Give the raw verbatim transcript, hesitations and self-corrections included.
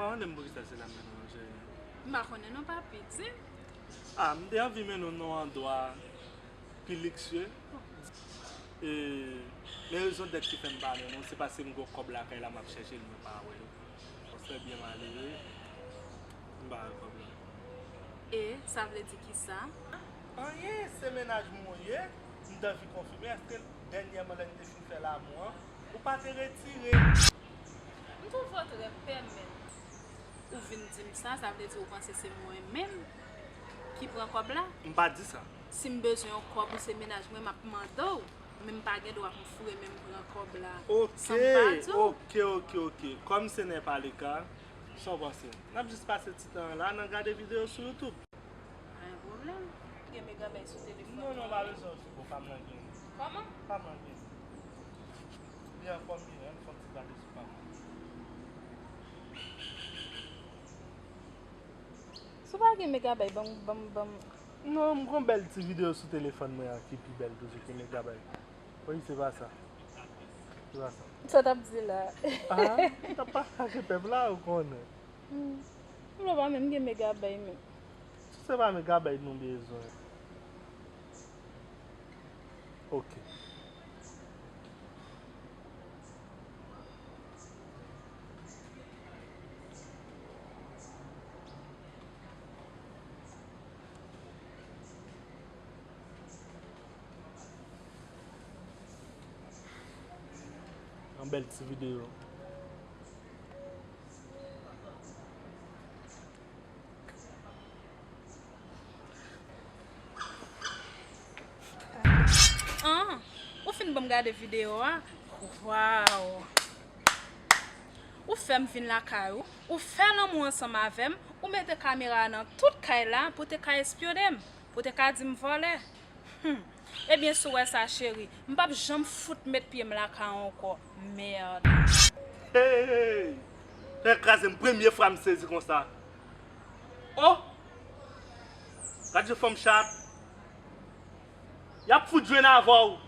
Mande m poukisa se la m mennen w nan Jeremi. M pa konnen non, papi, di. Ah, m te anvi mennen w nan yon andwa pi liksye. E, men rezon dèt ki fè m pa mennen w, se paske m gen kòb lakay la, m ap chèche l, mwen pa wè l. Sa byen malere, m pa wè kòb la. E, sa vle di kisa? Anyen, se mennaj mwen w ye, m t anvi konfime, èske dènyèman lè n te fin fè lamou an, ou pa te retire? M twouve w trè pè, men ou vin di m sa, sa vle di ou panse se mwen menm ki pran kòb la? M pa di sa. Si m bezwen yon kòb ou se mennaj mwen, m ap mande w, men m pa gen dwa pou m foure men m pran kòb la san m pa di w. Ok, ok, ok, ok. Kòm se nè pa le ka, sa w panse? N ap jis pase ti tan an la, n ap gade videyo sou YouTube. Pa gen pwoblèm. Gen megabay sou telefòn. Non, non, pa bezwen, Figo, pa m nan gen. Kòman? Pa m nan gen. Li an kòm li, ann fè yon ti gade sou pa m. Si w pa gen megabay, ban m, ban m, ban m. Non, m gon bèl ti videyo sou telefòn mwen an ki pi bèl toujou ke megabay. Wi, se pa sa. Se pa sa. Sa w t ap di la? Ah, m t ap pale ak pèp la, ou konnen. Hmm. M vle pa menm gen megabay, men. Si se pa megabay nou bezwen. Ok. Yon bèl ti videyo. Ah, ou fin ban m gade videyo a? Waw! Ou fè m vin lakay ou, ou fè lanmou ansanm avè m, ou mete kamera nan tout kay la pou te ka espyone m, pou te ka di m vòlè. Hmm. Ebyen, si w wè sa, cheri, m p ap janm fout met pye m lakay ou ankò. Mèd. Hey! Fè kraze m, premye fwa m sezi konsa. Oh! Gad jan fanm chat. Y ap fout jwenn avè w.